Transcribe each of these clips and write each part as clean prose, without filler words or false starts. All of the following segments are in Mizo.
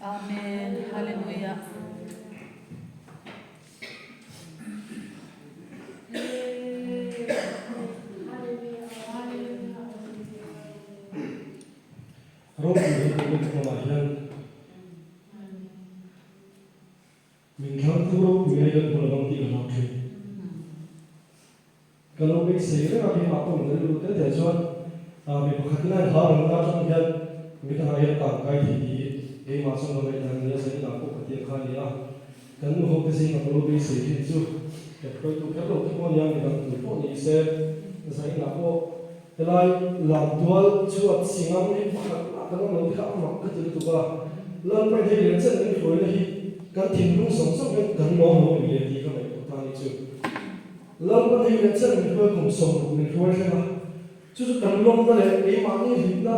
Amen Hallelujah. Ropui hi kan inkhawmah hian min thlangtu ropui a hian hmu lovang tih ka hlau thin. Ka lo beisei reng a, keimah pawh min rilru tel tel chuan mi pakhatin a inhau reng na atang hian mi dangah hian a tangkai thei tih hi keimah chuan ka ngaihdan a ni a, zaninah pawh ka ti ang kha a ni a. Kan nu hote zinga ka lo beisei thin chu ka hruaitu kher lo te pawh a nia, midang tur pawh ni se zaninah pawh helai lamtual chhuat singam hi pakhat mah kan awm lo te kha a mak ka ti lutuk a, Lalpa in hei leh chen min hruaina hi kan thinlung zawng zawng hian kan lawm lo mi le tih ka ngaihtuah ta a ni chu. Lalpa hei leh chen min hruai kum 60 min hruai thleng a, chu chu kan lawmna leh keimahni hlimna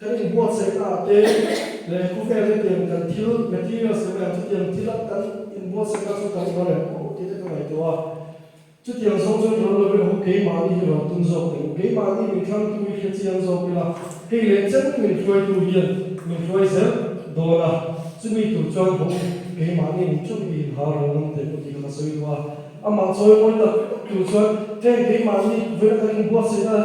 kan inbuatsaihna ah te leh khawvel hetiang kan thil materials leh mai ang chutiang thila kan inbuatsaihna chu kan rawn em aw tih te ka ngaihtuah a. Chutiang zawng chuan rawn lo ila hu keimahni hi rawn tum zawk teh u, keimahni min thlangtu hi hre chiang zawk ila, hei leh chen min hruaitu hian min hruai zel dawn a, chumi tur chuan ho keimahni min chu i inhau rawn ngam teh u tih kha ka sawi duh a, amah chawi mawi tak tak tur chuan heng keimahni vela kan inbuatsaihna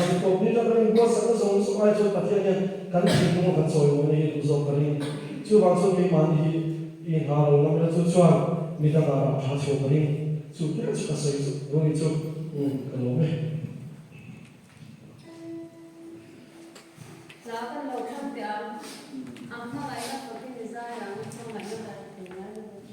zirtawpni atang kan inbuatsaihna zawng zawng ai chuan Pathian hian kan thinlung a kan chawi mawina hi duh zawk ka ring, chuvang chuan keimahni hi i inhau rawn ngam ila chu chuan midangah rah tha chhuah ka ring. Chu ber chu ka sawi chu Ronnie chu umm ka lawm e. Hla kan lo thlang teh ang, ang hmangaihna fakin i zai ang, hmangaihna kan thei ngai lo ang.